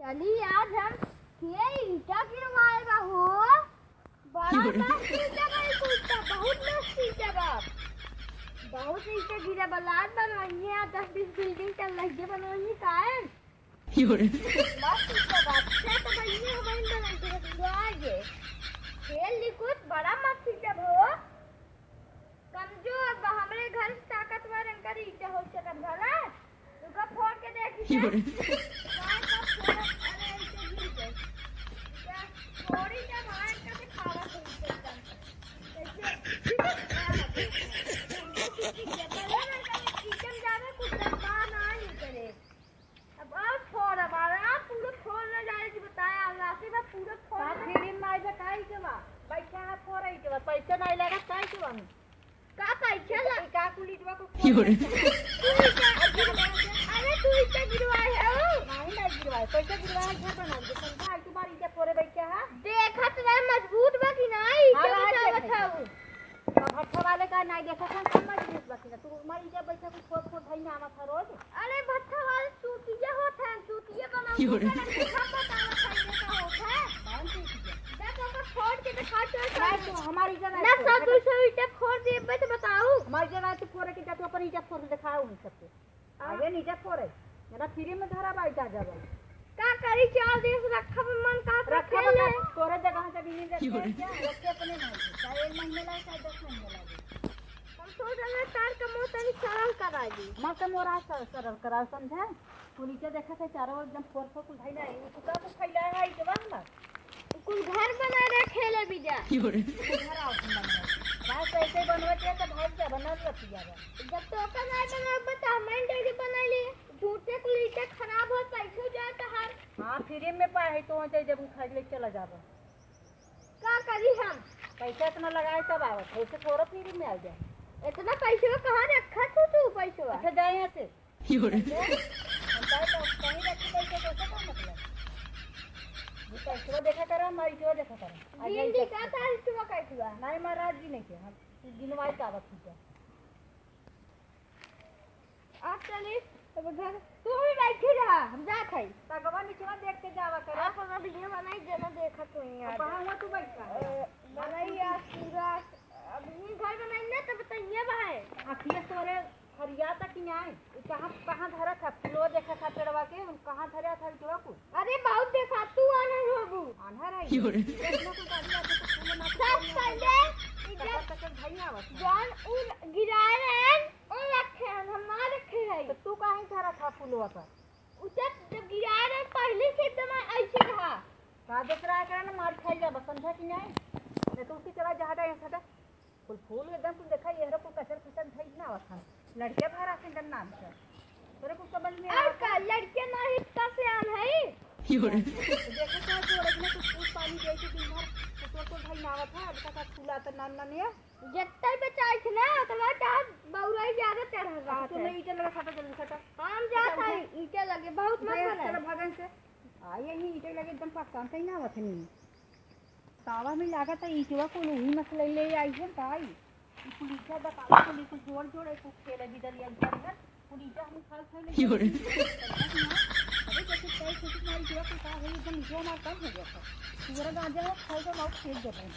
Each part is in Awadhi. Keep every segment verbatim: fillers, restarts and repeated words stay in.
अली, आज हम के ईंटा गिरवाए बा हो। बड़ा मस्त ईंटा बा, ई कुल ईंटा, बहुत मस्त ईंटा बा। बहुत ईंटा गिरा बा, लाद बनवाइए, आ दस बीस बिल्डिंग का लगे बनवाइए, काहे? मस्त ईंटा बा, अच्छा तो भैया हमारे बनवाइए, खेल ली कुछ, बड़ा मस्त ईंटा बा हो। कमजोर बा, हमरे घर से ताकतवर इनकर ईंटा हो सकत भला। रुका, फोड़ के देखी। का का फोड़त, अरे, ईंटा गिर गए। इनका फोड़ी जब हाथ का दिखावा तो ईंटा एकदम। कैसे? ईंटा ज्यादा कुछ बा ना ही करे। अब और फोड़, अब और पूरा फोड़ ना जाए जी, बताया, अब आखिर में पूरा फोड़ का ना। फिल्म में ऐसा काहे के बा? बैठा है, फोड़ है के बा, पैसा नहीं लगा, काहे के बा? का पैसा ला? ई का कुल ईंटवा को फोड़? अरे तू ईंटा गिरवाए है ओ? नहीं, नहीं गिरवाए, पैसा गिरवाए, घर बना दे, समझा? आई तुम्हारी ईंटा फोड़े बैठा है। देखत रहे मजबूत बा कि नहीं, हाँ, ईंटा हाँ, बताओ, देख बताओ। अब भट्ठा वाले का नहीं देखा था, समझ नहीं बा कि ना। तू हमारी ईंटा बैठा कुछ फोड़ फोड़ भाई ना आवा था रोज। अरे भट्ठा वाले चूतिया होत है, चूतिया बनाओ, क्यों रे? तू का रंग सब बतावा खाइए का होत है। कौन चूतिया? देख ओकर फोड़ के दिखा, चल नहीं, सामने। तू हमारी ईंटा ना नहीं फोड़, सब हटा। तू सब ईंटा फोड़ देबे तो बताऊ। हमारी ईंटा नहीं, तू फोड़े के जा, तू अपन ईंटा फोड़ के दिखाओ उन सबके। हाँ। आगे नीचे फोड़े, मेरा फ्री में धरा बाई जा जावे। का करी, चार दिन से रखा बा, मन का रखा खेले। बता, तोरे जगह से भी नहीं रखे, क्यों रे? क्या रखे अपने मन से, चाहे एक महीने लागे, चाहे दस महीने लागे। हम सोच रहे हैं तार का मुंह तनी सरल करा दी। हमार का मोरा सर-, सरल करा, समझे? तू नीचे देखा था, चारों ओर एकदम फोर फोर कुल धइला है। ये तू का कुछ फैला है, ये जवान बा? कुल घर बना रहे, खेले भी जा। घर आओ तुम बना। बस ऐसे बनवत है तो भाग जा, बना लो पिया बा। जब तो ओकर नहीं बनावे, तो हम डैडी बना लिए। झूठे कुल ईंटा खराब हो, पैसो जाए तो हर। हाँ, फ्री में पाए है तो वहाँ जाए, जब उठा के ले चला जाबा। का करी हम? पैसा इतना लगाए तब आवत, ऐसे थोड़ा फ्री में आ जाए। इतना पैसवा कहाँ रखत हो तू पैसवा? अच्छा, जाए यहाँ से। हम कहे तो कहीं रखी पैसा, पैसा का मतलब? ये पैसवा देखा करा, हमारी जो देखा करा। आ दिन जाए दिन जब का था, इसवा कैसे हुआ? नहीं, महाराज जी नहीं थे, हम गिनवाई का आवत ठीक है। आप चली, तब घर, तू भी बैठी रहा, हम जात हई। तगवा निचवा देख के जावा करा। आप अगर वीडियो बनाई, जना देखत होई अब यार। कहाँ हुआ तू बैठ का? अ, बनाई यार पूरा, अब ये घर बनाई ना, तब तो ये बा है। अखिया तोरे हरिया तक ही आए। ई कहाँ, कहाँ धरा था? फुलवा देखा था पेड़वा के, उन कहाँ धरा था इटवा को? अरे बहुत देखा, तू आन्हर होबू। आन्हर है? क्यों रे? देखना तो गाड़ी आते तो फूल ना सब पहले, ई जब टकर टकर भाई आवत है। जौन उ गिराए रहे, ओ रखे हन, हम ना रखे हई। तो तू काहे धरा था फूलवा पर? उ जब, जब गिराए रहे, पहले से एकदम ऐसे रहा। का देख रहा है, ना मार खाई जाबा, समझा कि नहीं? नहीं तो उसी चला जहाँ जाए, हटा। कुल फूल एकदम कुल देखा, ये हरो कुल कचर फचर धई ना आवत हन। लड़के भरा से एकदम नाम से। तोरे कुछ समझ में और आवत का, है? लड़के ना ही का से आन है? तो देखो तो जोड़े में कुछ फूल पानी दे के दिन भर कुछ तो धई ना आवत है, अब तक फूल आता नाम ना लिया। जत्ते बचाई थे ना, उतना का बौराई ज्यादा चढ़ रहा अब तू है। नहीं ईंटे लगा, खटा जल्दी खटा। हम जात खटा है, उठा। ईंटे लगे, बहुत मत दे, बनाए। चलो भागन से। आ, यही ईंटे लगे एकदम पक्का, कहीं ना आवत है नहीं। तावा में लागत है, ईंटवा कुल उही में से ले, ले आई है, का आई? ई कुल ईंटा बताओ, कुल, कुल जोड़, जोड़, एक खेले भी दलिया इधर, इधर, कुल ईंटा हम खाल खाई ले। अरे, जैसे तय छोटी मारी ईंटवा कुल का होई, एकदम ईंटवा हमार कम हो गया था। पूरा गांजा हो, खाई तो माउथ फेंक देते हैं।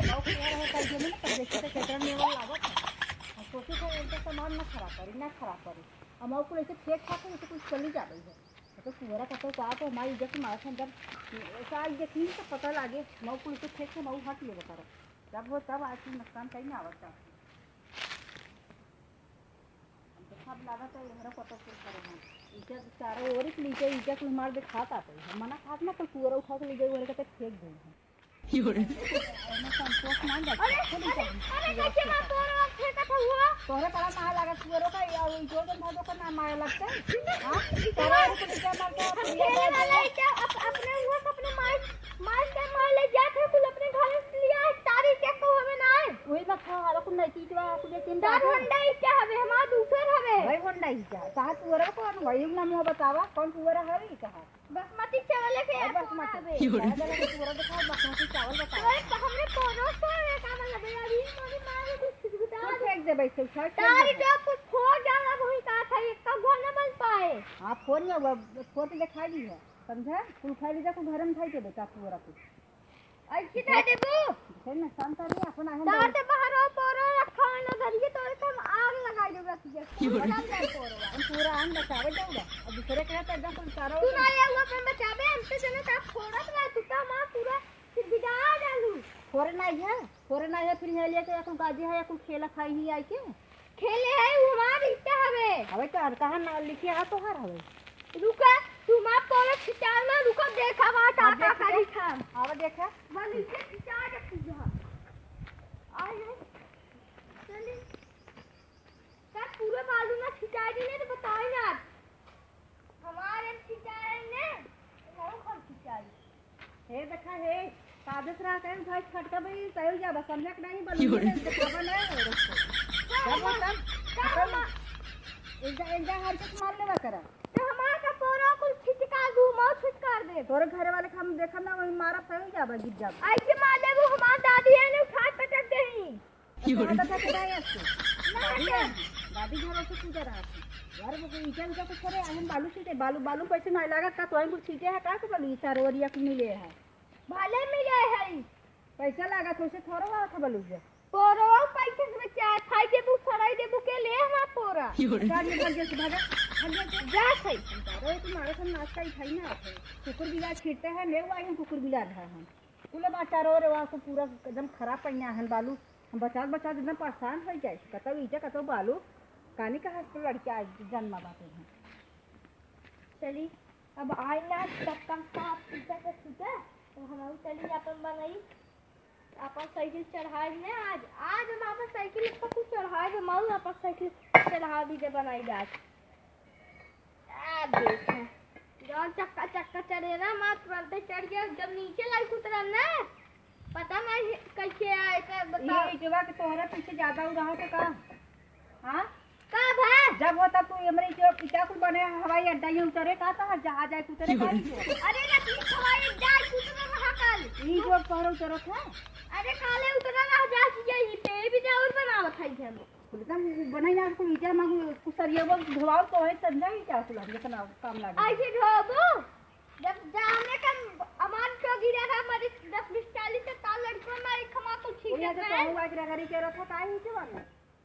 माउथ फेंक रहे हो, कल जमीन पर देखते तो केतना लेवल लागत है। हम सोचे थे, इनका सामान ना खराब करी, ना खराब करी। हम और कुल ऐसे फेंक खाते, ऐसे कुल चली जा रही है। तो कुंवरा कतो का तो हमारी इज्जत मारत है, जब सास देखी तो पता लागे, मऊ कुल के खेत से मऊ हट लेबे करत। जब हो तब आज की नुकसान कहीं ना आवत है। हम तो सब लागत है, हमारा पता चल करे ना। इज्जत चारों ओर के नीचे इज्जत कुल मार दे खात आते हैं। हम मना खात ना, कोई कुंवरा उठा के ले जाए, ओरे के फेंक दे। अरे, अरे, अरे, कैसे मार तोर आवाज फेंकत हुआ? तोहरे बड़ा माया लागत हुआ, रोका, या वो जो जन भादो का ना माया लगता है। हाँ? ई तोरा तोरा रुक जा, मर जा, हम खेले वाला है क्या? अप-, अपने हुआ से अपने माई, माई के मार ले जात है, कुल अपने घर से लिया है, तारी के को हमें ना है। वही मत खाओ, हरो कुल नहीं चीज हुआ, कुल ये चिंता दार है। होंडा ही क्या हवे, हमारा दूसर हवे। भाई होंडा ही क्या? कहाँ तू रहा, कौन भाई ना मुँह बतावा, कौन तू रहा है, कहाँ? बासमती चावल लेके और आ, बासमती। कौन आवे? क्यों रे? चावल वाला पूरा दिखाओ, बासमती चावल बताओ। तो हमरे पड़ोस वाले का मतलब है, अभी मोदी मार के कुछ, कुछ बता। फेंक देबे, से उछाल फेंक तारी देबे। जो कुछ फोड़ डाला, वही का था, एक का घर न बन पाए। हाँ, फोड़ में वो, फोड़ के दिखाई दी है, समझा? कुल उठाई ली जा, कुल घर में उठाई देबे, चाकू वाला कुल। ऐसी उठा देबू? उठे ना, शांत रही, अपन आगे तार बढ़। ते बाहर हो, पोरो रखा है ना, धरिए तोरे के हम आग लगाई देबे, रखिए। क्यों रे? बना दे पोरो। हम पूरा आन बचावे जाऊंगा। अब दूसरे के हाथ एकदम कुल चारों तू ना ये हुआ अपन बचावे, हम तो चलो ता फोड़त रहा, तू तो हमारा पूरा फिर बिगाड़ डालू। फोरे ना है, फोरे ना है, फिर यहाँ लेके या कुल गाजी है, या कुल खेला खाई ही आई के। खेले है, वो हमार इच्छा हवे। अबे तो हर कहाँ ना लिखिया है, तोहार हवे। रुका, तू माँ पोरे खिंचाल ना, रुका, देखा बात हाँ, आता देख, करी देख। खान। आवा देखा। बल इसे खिंचा के पूजा। आए हैं। चली। सर, पूरे बालू ना खिंचा दी नहीं तो बताए ना। हमारे खिंचाए ने, हमारे घर खिंचाए। हे देखा हे, कादस रहा कहे भाई छटका भाई सही जा बस समझक नहीं बलू क्यों रे? नहीं देखा बने। जब वो तब खत्म। एक जा, एक जा हर कुछ मार लेवा करा। तो हमारे का पोरा कुल छिटका दू, मौ छिटकार दे। तोरे घरे वाले के हम देखब ना, वही मारब सही जाबा, गिर जाबा। ऐसे मार लेबू, हमार दादी है ने उठा पटक देही। क्यों रे? दादा के दाई आके। ना दादी हटा। है, दादी घर से पूजा रहा था। यार वो कोई ईटा उटा कुछ करे, आंगन बालू छीटे, बालू, बालू पैसे नहीं लागत का, तो कुछ छीटे है का, तो बालू ईटा रोरिया के मिले है। भले मिले है। पैसा लागत, वैसे थोड़ा हुआ था बालू जा। पोरो पैसे से बचा, खाई देबू, सड़ाई देबू के ले हमार पोरा। क्यों रे? गाड़ी में भाग जा से, भागा, भाग जा से। जा सही। अरे तुम्हारे सब नाश्ता ही खाई ना आते। कुकुर बिलार छीटते हैं, ले हुआ है कुकुर बिलार है हम। कुल बा चारों ओर वा कुल पूरा एकदम खराब पइया हन बालू। हम बचात बचात एकदम परेशान होइ जाए। कतौ ईटा, कतौ बालू, कानी कहाँ से लड़के आज जन्मा बाटे हैं। चली, अब आई ना तब का साफ सुथरा के सुते, तो हम चली अपन बनाई, अपन साइकिल चढ़ाई ने आज, आज हम अपन साइकिल ऊपर कुछ चढ़ाई दे, मारू अपन साइकिल चढ़ा भी दे बनाई आज। आ, देख। जौन चक्का, चक्का चढ़े ना, मार तुरंते चढ़ गया। जब नीचे लाइक उतरल ना, पता नहीं कैसे आए, का बताओ। ये इजवा के तोहरा पीछे ज्यादा हो रहा था का? हाँ? का भा? जब होता तू हमरे जो पिता कुल बने हवाई अड्डा, ये उतरे का था, जहाज आए उतरे का ही जो? अरे, रखी हवाई अड्डा आए उतरे रहा कल। ये जो पहर उतरत है? अरे, काले उतरा रहा, जा की यही पे भी जरूर बनावत है हम। एकदम बनाई ना कुल ईटा मांगू, कुछ सरिया वो धोवाओ तो है, समझा ही क्या कुल हम इतना काम लागे। ऐसे धोबू, जब जाने का अमान तो गिरा था, हमारे दस बीस चालीस से ताल लड़कों में एक हमारा कुछ वो छींके यहाँ से में। कहूँ आज रगड़ी के रखा, काहे नीचे वाले?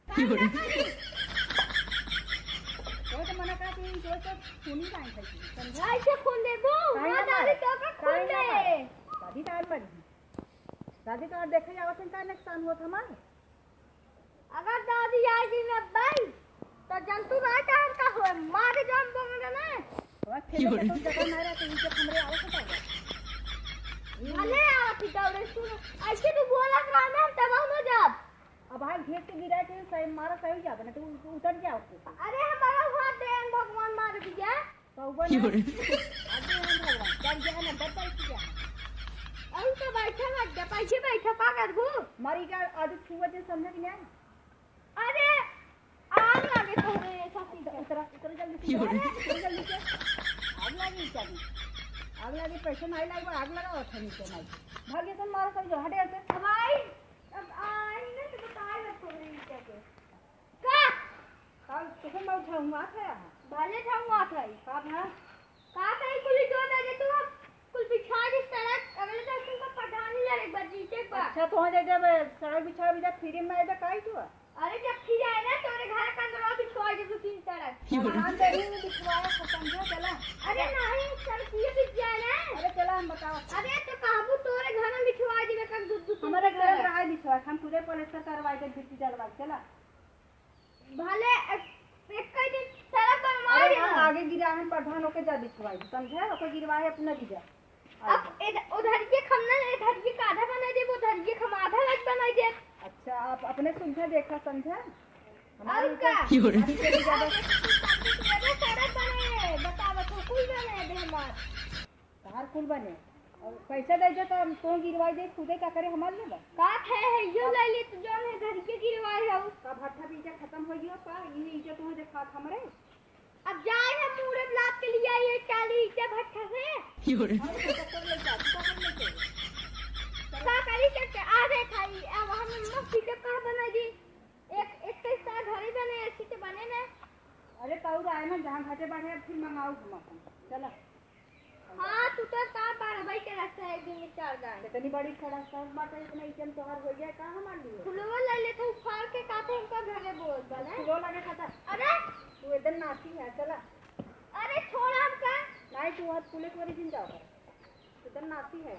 काहे ना करी? वो तो मना करती है, जो तो खूनी काहे खाई थी, समझा? ऐसे खून देबू, काहे हाँ, ना दादी मारे? तो का खून काहे ना दे। मारे? दादी काहे मरी? दादी का देखे जावत है, का नुकसान हुआ था हमारे? अगर दादी आ गई ना भाई, तो जंतु ना चाहत का होए, मारे जान बोंगना ना। वहाँ खेले के तो जगह ना रहते, इनके हमरे आवत है का? भले आवत ही दौड़े, सुन, ऐसे तू बोलत रहा ना, हम तबाह हो जाब। अब भाई घेर के गिरा के सही मारा सही जाबे ना, तो उ-, उतर जाओ। अरे हमारा हुआ देन भगवान मार दिया। कौआ ना। क्यों रे? आगे हम भगवान, डर गया ना, डर बैठ गया। अरे तो बैठा मत, जब ऐसे बैठा का करबू? मारी का आज छुआ दे समझ में आया? अरे, आग लागे तोहरे ऐसा चीज है। उतरा, उतरा जल्दी से। क्यों रे? अरे, उतरा जल्दी से। आग लागे क्या भी? आग लागे, पैसे नहीं लागे, आग लगाओ था नीचे नहीं। भाग्य से मारो सब जो हटे से। भाई, अब आई ना तो बताए मत तोहरे ईटा के। का? का, तुहू मऊ झउआत है? भले झउआत है। का भा? का कही कुली जो दे दे तू, कुल बिछा दे सड़क, अगले दस दिन का पठानी लड़े बा, जीते बा। अच्छा, तो हो जाए जब सड़क बिछा भी जा, फ्री में आए बा, काई तू? अरे, जब फ्री आए ना, तोरे घर का अंदर बिछवा दे दू तीन सड़क। क्यों? हम दे रही हूँ बिछवाए, खत्म हो, चला। अरे नहीं, सड़क ये बिछ जाए ना। अरे, चला, हम बताओ। अरे, तो कहबू तोरे घर में बिछवा दे, कर दू, दू तीन हमारे घर सड़क। रहा बिछवा, हम पूरे पलस्तर करवाए के भित्ती डलवा, चला। भले एक, एक कई दिन सड़क बनवा अरे देना। हाँ, आगे गिरा है प्रधान होके जा बिछवाई, समझा? ओके गिरवा है अपना गिरा। अब इध-, उधर के खम ना, इधर के आधा बनाई देब, उधर के खम आधा लग बनाई देब। अच्छा, आप अपने सुविधा देखा, समझा? हमारे और ऊपर का? क्यों रे? हमारे ऊपर ज्यादा अरे, तू सड़क बने, बतावत हो, कुल बने दे हमार। तार कुल बने। और पैसा दे जो तो हम तो गिरवाई दे, खुदे का करे हमार लेबा? का है, है, यो ले ले, तू जौन है घर के गिरवाए हो। का भट्ठा भी इज्जत खत्म हो गयो का? ये इज्जत तुम्हें देखा हमरे? अब जाए हम मूड़े ब्लाक के लिए ये चाली इज्जत भट्ठा से। क्यों रे? और तो पकड़ ले जा, तू पकड़ ले जा। का करी करके आ गए खाई, अब हम मस्त इज्जत कहाँ बना दी? एक, माने ना। अरे तौर आए ना, जहाँ घटे बढ़े, अब फिर मंगाऊ हम अपन। चला। हाँ, तू तो का बारह भाई के रास्ता है, एक दिन में चार दान। इतनी बड़ी सड़क, सब बाटे, इतना इज्जत तोहार हो गया, का हमार लिए? फुलवा ले ले, तू फाड़ के का तो हमका घरे बोल बने। फुलवा लगे खाता। अरे! तू एकदम नासी है, चला। अरे, छोड़ हमका। नहीं, तू आज पुलिस वाली दिन जाओ। एकदम नासी है।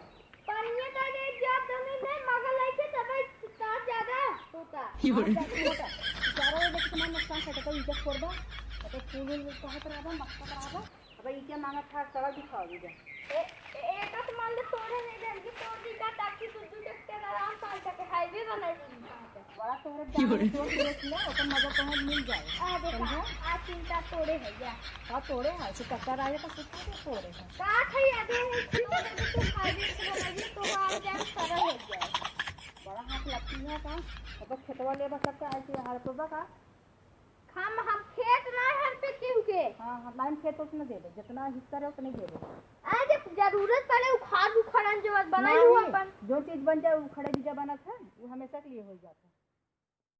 पानिया का रे, जब जमीन में मगर लइके तबे तार ज्यादा होता। की बोले? हाँ, ज्यादा होता। चारों ओर देख, तुम्हारा नुकसान करता, तो इज्जत छोड़ दो। तो फूल वूल कहत रहा, मत कहत रहा। अब ये क्या मांगत था, सड़क दिखाओ दीजिए। ए, ए, एक तो मान लो तोड़े नहीं दे, कि तोड़ दी का, ताकि तू दू ट्रैक्टर आराम से आके हाईवे बनाई दी। बड़ा तोहरे की बोले? जान दोस्त देख ले, ओकर मजा तोहर मिल जाए। आ देखा, समझा? आ चिंता तोड़े है या? हाँ, तोड़े है, तू कच्चा रहे तो कुछ नहीं तोड़े है। का खाई अबे है, खिलो दे तो हाईवे से बनाई, तो आ जाए, सरल हो जाए। बड़ा हाथ लगती है का? अब खेतवा ले बस सबका ऐसे हाल तो बका। हम, हम खेत ना हर पे क्यों के? हाँ, हाँ, लाइन खेत उसमें दे दे, जितना हिस्सा रहे उतने दे दे। आ, जब जरूरत पड़े, उखाड़ उखड़न जो बनाई नहीं, हो अपन। जो चीज बन जाए, उखड़े बीजा बनत है, वो हमेशा के लिए हो जाता है।